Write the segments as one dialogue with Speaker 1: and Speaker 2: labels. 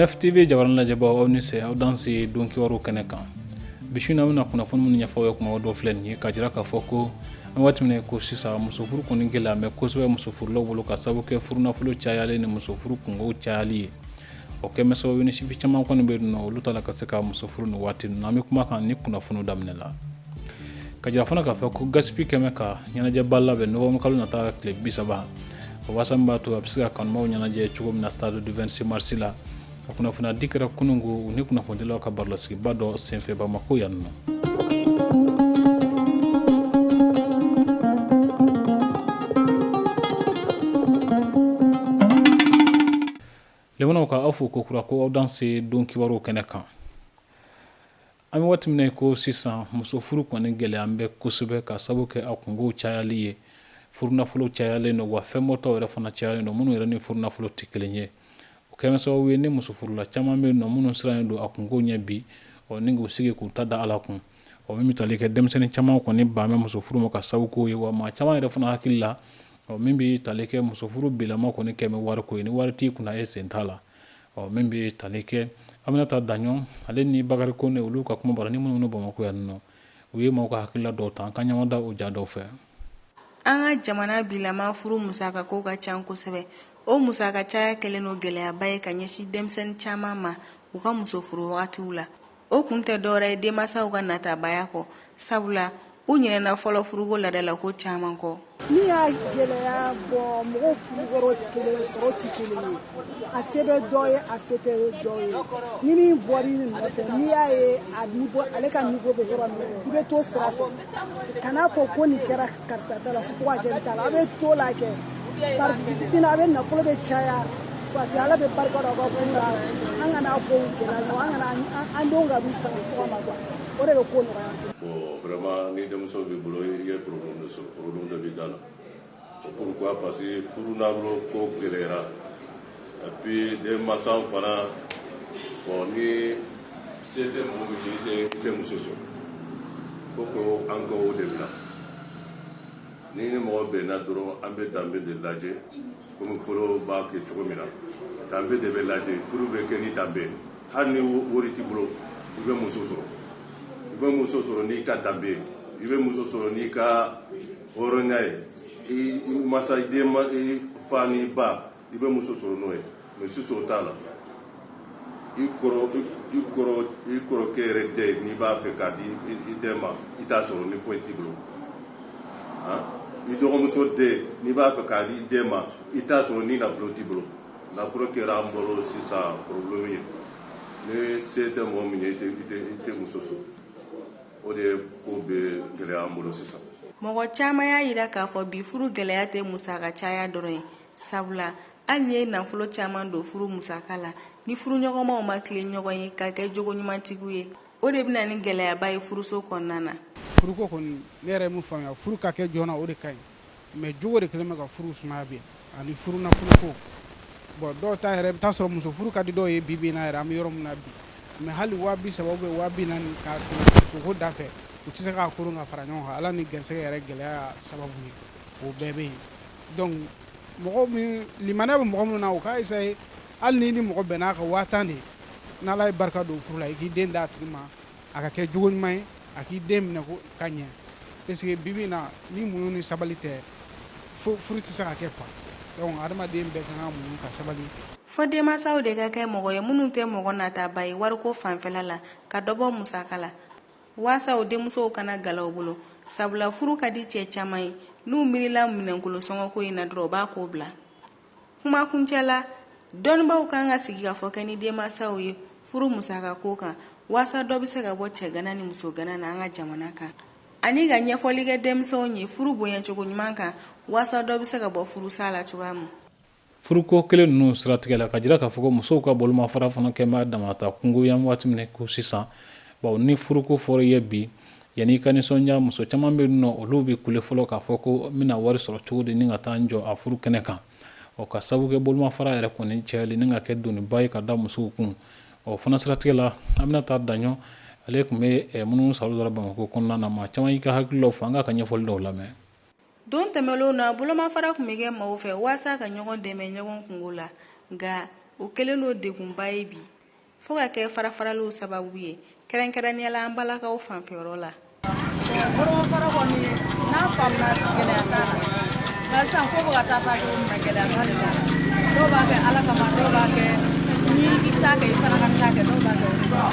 Speaker 1: Nef TV jabaranin lajɛbaaw, aw ni se, aw danse don kibaru kɛnɛ kan. Bi su in na, an bɛna kunnafoni minnu ɲɛfɔ aw ye, kuma dɔ filɛ nin ye k'a jira k'a fɔ ko an waati min ko sisan, musofuru kɔni gɛlɛya bɛ kosɛbɛ musofurulaw bolo, ka sababu kɛ furunafolo cayalen ni musofuru kunkow cayali ye. O kɛmɛ sababu ni sifin caman kɔni bɛ yen nɔ, olu t'a la ka se ka muso furu nin waati ninnu. An bɛ kuma kan ni kunnafoni daminɛ la, ka jira fana k'a fɔ ko Gaspi kɛmɛ ka ɲɛnajɛba labɛn novembre kalo nata tile 30 o, waasa min b'a to a bɛ se ka kanubaw ɲɛnajɛ cogo min na stade du 26 mars la. A kunnafoniya di kɛra kununko u ni kunnafonidilaw ka barolasigiba dɔ senfɛ Bamakɔ yan nɔ. Limanaw, ka aw fo kokura ko aw danse don kibaru kɛnɛ kan. An bɛ waati min na ko sisan, muso furu kɔni gɛlɛya bɛ kosɛbɛ, ka sababu kɛ a kunkow cayali ye. Furunafolo cayalen don, wa fɛn bɔtaw yɛrɛ fana cayalen don minnu yɛrɛ ni furunafolo tɛ kelen ye. O kɛmɛ sababu ye ni muso furula caman bɛ yen nɔ minnu sirannen don a kunkow ɲɛ bi, ɔ ni k'u sigi k'u ta da Ala kun. O min bɛ tali kɛ, denmisɛnnin caman kɔni ban bɛ muso furu ma ka sababu k'o ye, wa maa caman yɛrɛ fana hakili la, ɔ min bɛ tali kɛ, muso furu bilama kɔni kɛmɛ wariko ye, ni wari t'i kunna, e sen t'a la. Ɔ min bɛ tali kɛ, Aminata Daɲɔn ale ni Bakari Kone, olu ka kuma bara ni minnu Bamakɔ yan nɔ, u ye maaw ka hakilila dɔw ta. An ka ɲɔgɔn da o ja dɔw fɛ.
Speaker 2: An ka jamana bilama furu musaka ko ka ca kosɛbɛ. O musaka caya kɛlen don gɛlɛyaba ye ka ɲɛsin denmisɛnnin caman ma u ka muso furu wagatiw la. O kun tɛ dɔwɛrɛ ye denmansaw ka natabaya kɔ, sabula u ɲinɛna fɔlɔ furuko laadalako caman kɔ.
Speaker 3: Min y'a gɛlɛya bɔ, mɔgɔw furukɔrɔ tɛ kelen ye, sɔrɔ tɛ kelen ye. A se bɛ dɔ ye, a se tɛ dɔ ye. Ni min bɔra i nɔfɛ, n'i y'a ye a niveau, ale ka niveau bɛ yɔrɔ min, i bɛ t'o sira fɛ. Kan'a fɔ ko nin kɛra karisa ta la, fo ka kɛ n ta la. A bɛ t'o la kɛ par a bɛ nafolo bɛ caya, parce que Ala bɛ barika don aw ka furu la. An kana ko gɛlɛya ɲɔgɔn, an kana an denw ka du sanga tɔgɔ ma quoi. O de bɛ ko nɔgɔya an fɛ.
Speaker 4: Bon, vraiment, ni denmuso b'i bolo, i ye problème de sɔrɔ, problème dɔ b'i da la. Pourquoi? Parce que furu nafolo ko gɛlɛyara, et puis denmansaw fana, bon, ni se tɛ mɔgɔ min ye, i tɛ muso sɔrɔ. Faut que an ka o de bila. Ni ni mɔgɔ bɛnna dɔrɔn, an bɛ danbe de lajɛ, komi fɔlɔ b'a kɛ cogo min na. Danbe de bɛ lajɛ, furu bɛ kɛ ni danbe. Hali ni wari t'i bolo, i bɛ muso sɔrɔ. I bɛ muso sɔrɔ n'i ka danbe ye, i bɛ muso sɔrɔ n'i ka hɔrɔnya ye, i masa, i den, i fa ni ba, i bɛ muso sɔrɔ n'o ye. Mais sisan o t'a la. I kɔrɔ, i kɔrɔ, i kɔrɔkɛ yɛrɛ den, n'i b'a fɛ k'a di i den ma, i t'a sɔrɔ ni foyi t'i bolo. I dɔgɔmuso den, n'i b'a fɛ k'a di i den ma, i t'a sɔrɔ ni nafolo t'i bolo. Nafolo kɛra an bolo sisan problème ye. Ni se tɛ mɔgɔ min ye, i tɛ muso sɔrɔ. O de ye ko bɛ gɛlɛya an bolo sisan.
Speaker 2: Mɔgɔ caman y'a jira k'a fɔ bi furu gɛlɛya tɛ musaka caya dɔrɔn ye, sabula hali n'i ye nafolo caman don furu musaka la, ni furuɲɔgɔnmaw ma tilen ɲɔgɔn ye ka kɛ jogo ɲumantigiw ye, o de bɛna ni gɛlɛyaba ye furuso kɔnɔna na.
Speaker 5: Furuko kɔni, ne yɛrɛ ye mun faamuya, furu ka kɛ joona, o de ka ɲi, mais jogo de kɛlen bɛ ka furu sumaya bi, ani furu nafolo ko. Bon, dɔw ta yɛrɛ, i bɛ taa sɔrɔ muso furu ka di dɔw ye bi bi in na yɛrɛ, an bɛ yɔrɔ min na bi, mais hali 30 000 ou bien 40 000 k'a don musoko da fɛ, u tɛ se k'a koron ka fara ɲɔgɔn kan. Ala ni garisɛgɛ yɛrɛ gɛlɛya sababu ye, o bɛɛ bɛ yen. Donc mɔgɔ min limaniya bɛ mɔgɔ minnu na, u k'a essayer, hali ni ni mɔgɔ bɛn'a ka 10 000 de ye, n'Ala ye barika don furu la, i k'i den d'a tigi ma, a ka kɛ jogo ɲuman ye, a k'i den minɛ ko ka ɲɛ, parce que bi bi in na, ni muɲu ni sabali tɛ, furu tɛ se ka kɛ quoi. Donc adamaden bɛɛ kan ka muɲu ka sabali.
Speaker 2: Fɔ denmansaw de ka kɛ mɔgɔ ye minnu tɛ mɔgɔ nataba ye wariko fanfɛla la, ka dɔ bɔ musaka la, waasa u denmusow kana gala u bolo, sabula furu ka di cɛ caman ye, n'u miirila minɛnkolo sɔngɔko in na dɔrɔn, u b'a ko bila. Kumakuncɛ la, dɔnnibaw kan ka sigi ka fɔ kɛ ni denmansaw ye furu musaka ko kan, waasa dɔ bɛ se ka bɔ cɛgana ni musogana na an ka jamana kan, ani ka ɲɛfɔli kɛ denmisɛnw ye furu bonyacogo ɲuman kan, waasa dɔ bɛ se ka bɔ furusa la cogoya min.
Speaker 1: Furuko kelen ninnu siratigɛ la, ka jira k'a fɔ ko musow ka bolomafara fana kɛ b'a damata kungo yan waati min ko sisan, bawo ni furuko fɔra i ye bi, yanni i ka nisɔndiya, muso caman bɛ nɔ, olu bɛ kule fɔlɔ k'a fɔ ko n bɛna wari sɔrɔ cogo di ni ka taa n jɔ a furu kɛnɛ kan. Ɔ ka sababu kɛ bolomafara yɛrɛ kɔni cayali ni ka kɛ doniba ye ka da musow kun. Ɔ fana siratigɛ la, Aminata Daɲɔ, ale tun bɛ munumunu salo dɔ la Bamakɔ kɔnɔna na. Maa caman y'i ka hakililaw fɔ, an k'a ka ɲɛfɔli dɔw lamɛn.
Speaker 2: Don tɛmɛnlenw na, bolomafara tun bɛ kɛ maaw fɛ waasa ka ɲɔgɔn dɛmɛ ɲɔgɔn kungo la, nka O kɛlen don degunba ye bi, fo ka kɛ farafaraliw sababu ye, kɛrɛnkɛrɛnnenya la an balakaw fanfɛyɔrɔ la.
Speaker 6: Bolomafara kɔni, n'a faamuna, gɛlɛya t'a la. Nka sisan ko bɛ ka taa taa cogo min na, gɛlɛya ba de b'a la. Dɔw b'a kɛ Ala kama, dɔw b'a kɛ ni i t'a kɛ, i fana ka taa kɛ, dɔw b'a kɛ o de kama.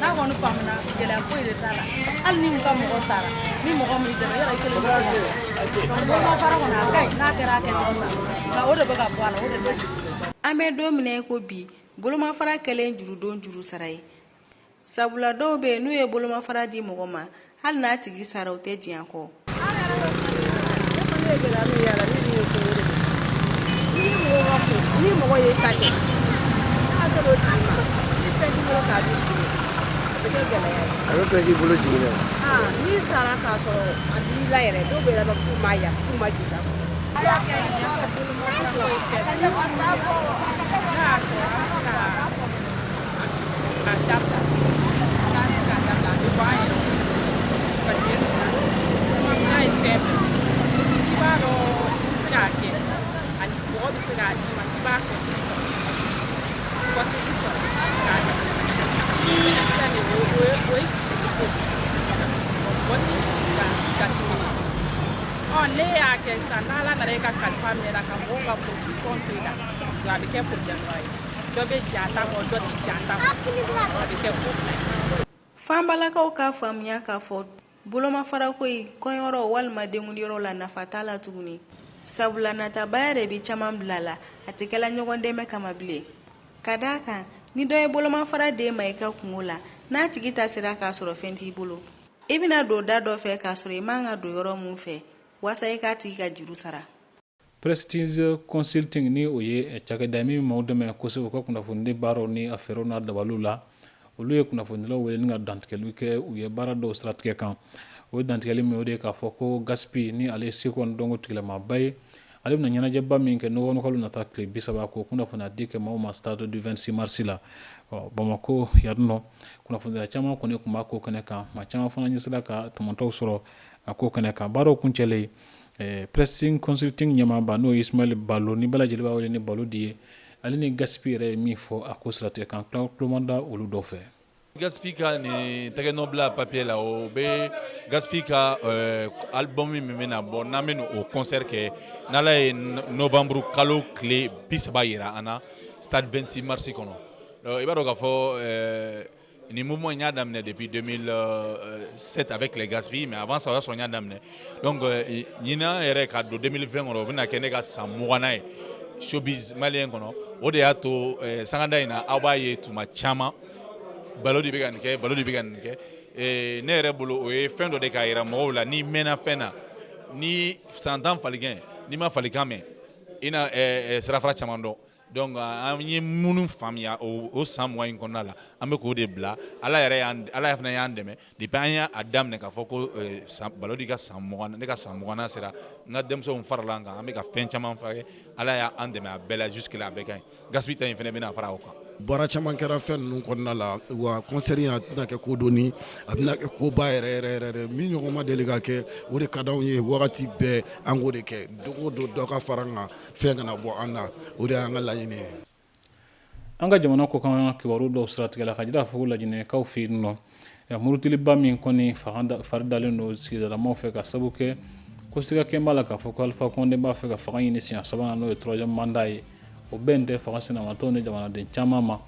Speaker 6: N'a kɔni faamuna, gɛlɛya foyi de t'a la. Hali ni ka mɔgɔ sara, ni mɔgɔ m'i dɛmɛ, yɔrɔ i kelen bɛ se k'a kɛ. Donc bolomafara kɔni, a ka ɲi n'a kɛra a kɛcogo la, nka o de bɛ ka bɔ a la, o de bɛ.
Speaker 2: An bɛ don min na i ko bi, bolomafara kɛlen jurudon juru sara ye, sabula dɔw bɛ yen, n'u ye bolomafara di mɔgɔ ma, hali n'a tigi sara, u tɛ diɲɛ kɔ.
Speaker 6: Ne kɔni ye gɛlɛya min ye a la, ne min ye fo, o de don. Ni mɔgɔ ka ko, ni mɔgɔ ye ta kɛ, n'a sera o tigi ma, ni fɛn t'i bolo k'a di tigi ma, a bɛ kɛ gɛlɛya ye.
Speaker 7: A bɛ kɛ k'i bolo jigin dɛ.
Speaker 6: Aa, n'i sara k'a sɔrɔ a b'i la yɛrɛ, dɔw bɛ yɛrɛ k'u ma yafa, k'u ma jigin a kɔnɔ.
Speaker 8: N'a y'a sɔrɔ an bɛ se ka a dabila, n'an tɛ se k'a dabila, a bɛ bɔ an yɛrɛ kun, parce que n'a ye fɛn bɛɛ, i b'a dɔn i bɛ se k'a kɛ, ani mɔgɔ bɛ se k'a d'i ma k'i b'a kɔsegin sɔrɔ, kɔsegin sɔrɔ k'a di. Fɛn min o ye sigi ko mɔgɔ si ka jateminɛ. Ɔ, ne y'a kɛ sisan, n'Ala nana e ka kalifa minɛ la ka mɔgɔw ka politique fɛnw to i la, donc a bɛ kɛ problème ye. Dɔ bɛ jɛ a ta kɔ, dɔ tɛ jɛ a ta kɔ, a bɛ kɛ ko fila ye.
Speaker 2: Fanbalakaw k'a faamuya k'a fɔ bolomafarako in, kɔɲɔyɔrɔ walima denkundiyɔrɔ la, nafa t'a la tuguni, sabula natabaya de bɛ caman bila la, a tɛ kɛla ɲɔgɔn dɛmɛ kama bilen. Ka d'a kan, ni dɔ ye bolomafara d'e ma i ka kungo la, n'a tigi ta sera k'a sɔrɔ fɛn t'i bolo, i bɛna don da dɔ fɛ k'a sɔrɔ i man ka don yɔrɔ min fɛ, waasa i k'a tigi ka juru sara.
Speaker 1: Prestige Consulting, ni o ye cakɛda min maaw dɛmɛ kosɛbɛ u ka kunnafonidi baaraw ni a fɛɛrɛw n'a dabaliw la, olu ye kunnafonidilaw wele ni ka dantigɛliw kɛ u ye baara dɔw siratigɛ kan. O ye dantigɛli min, o de ye k'a fɔ ko Gaspi, ni ale ye seko ni dɔnko tigilamaba ye, ale bɛna ɲɛnajɛba min kɛ novembre kalo nata tile 30, k'o kunnafoniya di kɛ maaw ma stade du 26 mars la, ɔ, Bamakɔ yan nɔ. Kunnafonidila caman kɔni tun b'a ko kɛnɛ kan, maa caman fana ɲɛsira ka tɔmɔtɔw sɔrɔ a ko kɛnɛ kan. Baaraw kuncɛlen, Prestige Consulting ɲɛmaaba, n'o ye Ismaël Balo, ni bɛɛ lajɛlen b'a wele ni Balo di ye, ale ni Gaspi yɛrɛ ye min fɔ a ko siratigɛ kan, tulomada olu dɔ fɛ.
Speaker 9: Gaspi ka nin tɛgɛnɔbila papier la, o bɛ Gaspi ka album min bɛna bɔ, n'an bɛ o concert kɛ, n'Ala ye novembre kalo tile 30 yira an na, stade 26 mars kɔnɔ. I b'a dɔn k'a fɔ nin mouvement in y'a daminɛ depuis 2007 avec les Gaspi, mais avant ça, o y'a sɔrɔ n y'a daminɛ. Donc ɲinan yɛrɛ ka don 2020 kɔnɔ, o bɛna kɛ ne ka san 20nan ye showbiz malien kɔnɔ. O de y'a to sangada in na, aw b'a ye tuma caman, Balo de bɛ ka nin kɛ, Balo de bɛ ka nin kɛ. Ne yɛrɛ bolo, o ye fɛn dɔ de k'a yira mɔgɔw la, n'i mɛnna fɛn na ni san 10 falikɛ, n'i ma falikan mɛn, i na sirafara caman dɔn. Donc an ye minnu faamuya o san 20 in kɔnɔna la, an bɛ k'o de bila. Ala yɛrɛ y'an, Ala fana y'an dɛmɛ depuis an y'a daminɛ k'a fɔ ko Balodi ka san 20, ne ka san 20nan sera, n ka denmisɛnw farala an kan, an bɛ ka fɛn caman kɛ. Ala y'an dɛmɛ a bɛɛ la, jusque là a bɛɛ ka ɲi. Gaspi ta in fana bɛna fara o kan.
Speaker 7: Baara caman kɛra fɛn ninnu kɔnɔna la wa. Concert in, a tɛna kɛ ko dɔɔni, a bɛna kɛ koba yɛrɛ yɛrɛ yɛrɛ min ɲɔgɔn ma deli ka kɛ. O de ka d'anw ye wagati bɛɛ, an k'o de kɛ don o don, dɔ ka fara an kan, fɛn kana bɔ an na. O de y'an ka laɲini ye.
Speaker 1: An ka jamana kɔkan kibaru dɔw siratigɛ la, ka jira fɔ ko Lajinɛkaw fɛ yen nɔ, murutiliba min kɔni fari dalen don sigidalamaw fɛ, ka sabu kɛ ko siga kɛ b'a la k'a fɔ ko Alpha Condé b'a fɛ ka fanga ɲini siɲɛ sabanan, n'o ye troisième mandat ye, o bɛn tɛ fanga sinamatɔw ni jamanaden caman ma.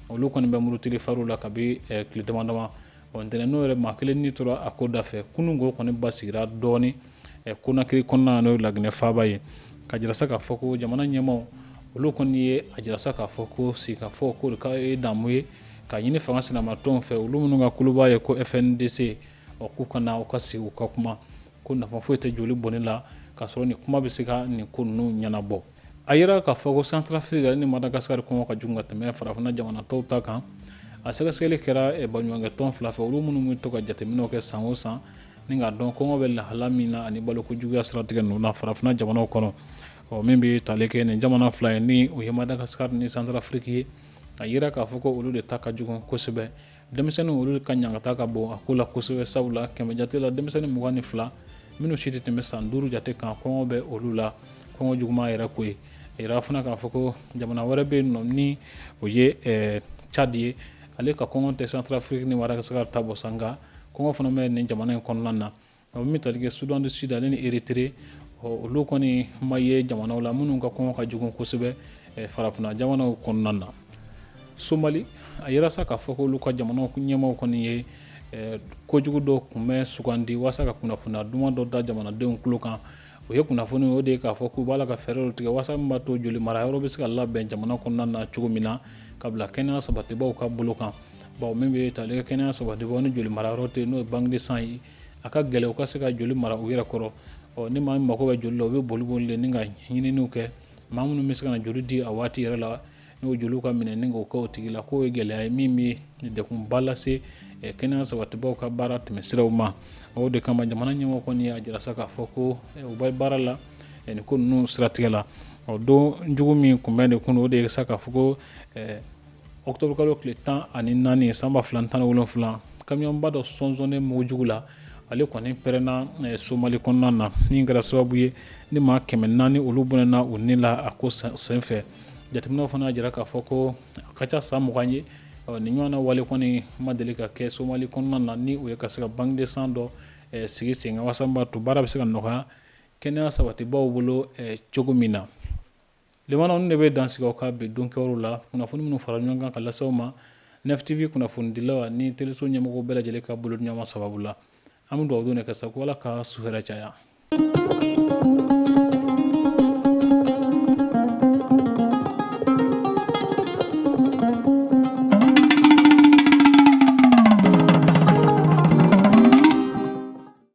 Speaker 1: Olu kɔni bɛ murutili fariw la kabi tile dama dama. Ntɛnɛn n'o yɛrɛ, maa kelen ni tora a ko da fɛ. Kunun ko kɔni basigira dɔɔnin Konakiri kɔnɔna, n'o ye Laginɛ faaba ye, ka jira sa k'a fɔ ko jamana ɲɛmaaw, olu kɔni ye a jira sa k'a fɔ ko sigikafɔ ko de ka ye damu ye, ka ɲini fanga sinamatɔnw fɛ, olu minnu ka kuluba ye ko FNDC, ɔ, k'u ka na u ka sigi u ka kuma, ko nafa foyi tɛ joli bɔnni la, k'a sɔrɔ nin kuma bɛ se ka nin ko ninnu ɲɛnabɔ. A yira k'a fɔ ko Centrafrique ale ni Madagascar kɔngɔ ka jugu ka tɛmɛ farafinna jamana tɔw ta kan. A sɛgɛsɛgɛli kɛra baɲumankɛ tɔn fila fɛ, olu minnu bɛ to ka jateminɛw kɛ san o san ni k'a dɔn kɔngɔ bɛ lahala min na ani baloko juguya siratigɛ ninnu na farafinna jamanaw kɔnɔ. Ɔ, min bɛ tali kɛ nin jamana fila ye, ni o ye Madagascar ni Centrafrique ye, a yira k'a fɔ ko olu de ta ka jugu kosɛbɛ. Denmisɛnninw, olu ka ɲangata ka bon a ko la kosɛbɛ, sabula kɛmɛ jate la, denmisɛnnin 22 minnu si tɛ tɛmɛ san 5 jate kan, kɔngɔ bɛ olu la, kɔngɔ juguman yɛrɛ ko ye. Yira fana k'a fɔ ko jamana wɛrɛ bɛ yen nɔ ni o ye Tchad ye, ale ka kɔngɔ tɛ Centrafrique ni Madagascar ta bɔ sa, nka kɔngɔ fana bɛ nin jamana in kɔnɔna na. A bɛ min tali kɛ Soudan du Sud ale ni Érythrée, olu kɔni ma ye jamanaw la minnu ka kɔngɔ ka jugu kosɛbɛ farafinna jamanaw kɔnɔna na. Somali, a yira sa k'a fɔ k'olu ka jamana ɲɛmaaw kɔni ye kojugu dɔ kunbɛn sugandi walasa ka kunnafoniya duman dɔ da jamanadenw tulo kan. O ye kunnafoni o de ye k'a fɔ k'u b'a la ka fɛɛrɛ dɔ tigɛ walasa min b'a to joli mara yɔrɔ bɛ se ka labɛn jamana kɔnɔna na cogo min na ka bila kɛnɛya sabatibaw ka bolo kan, bawo min bɛ tali kɛ kɛnɛya sabatibaw ni joli mara yɔrɔ tɛ, n'o ye banque de sang ye, a ka gɛlɛn u ka se ka joli mara u yɛrɛ kɔrɔ. Ɔ ni maa min mako bɛ joli la, u bɛ boli boli de ni ka ɲininiw kɛ maa minnu bɛ se ka na joli di a waati yɛrɛ la, n'o joliw ka minɛ ni k'o kɛ o tigi la. K'o ye gɛlɛya ye min bɛ degunba lase kɛnɛya sabatibaw ka baara tɛmɛsiraw ma. O de kama jamana ɲɛmɔgɔ kɔni y'a jira sa k'a fɔ ko u bɛ baara la nin ko ninnu siratigɛ la. Ɔ don jugu min kunbɛn de kun, o de ye sa k'a fɔ ko octobre kalo tile 14 san 2017, kamiyɔnba dɔ sɔnsɔnnen mugujugu la, ale kɔni pɛrɛnna Somali kɔnɔna na, min kɛra sababu ye ni maa 400 olu bɔnɛna u ni la a ko senfɛ. Jateminɛw fana y'a jira k'a fɔ ko a ka ca san 20 ye, nin ɲɔgɔnna wale kɔni ma deli ka kɛ Somali kɔnɔna na, ni o ye ka se ka banque de sang dɔ sigi sen kan walasa b'a to baara bɛ se ka nɔgɔya kɛnɛya sabatibaw bolo cogo min na. Limanaw, de bɛ dan sigi aw ka bi don kibaru la, kunnafoni minnu fara ɲɔgɔn kan ka lase aw ma Nef TV kunnafonidilaw ni teleso ɲɛmɔgɔw bɛɛ lajɛlen ka bolodiɲɔgɔnma sababu la. An bɛ dugawu don de kɛ sa ko Ala ka su hɛrɛ caya.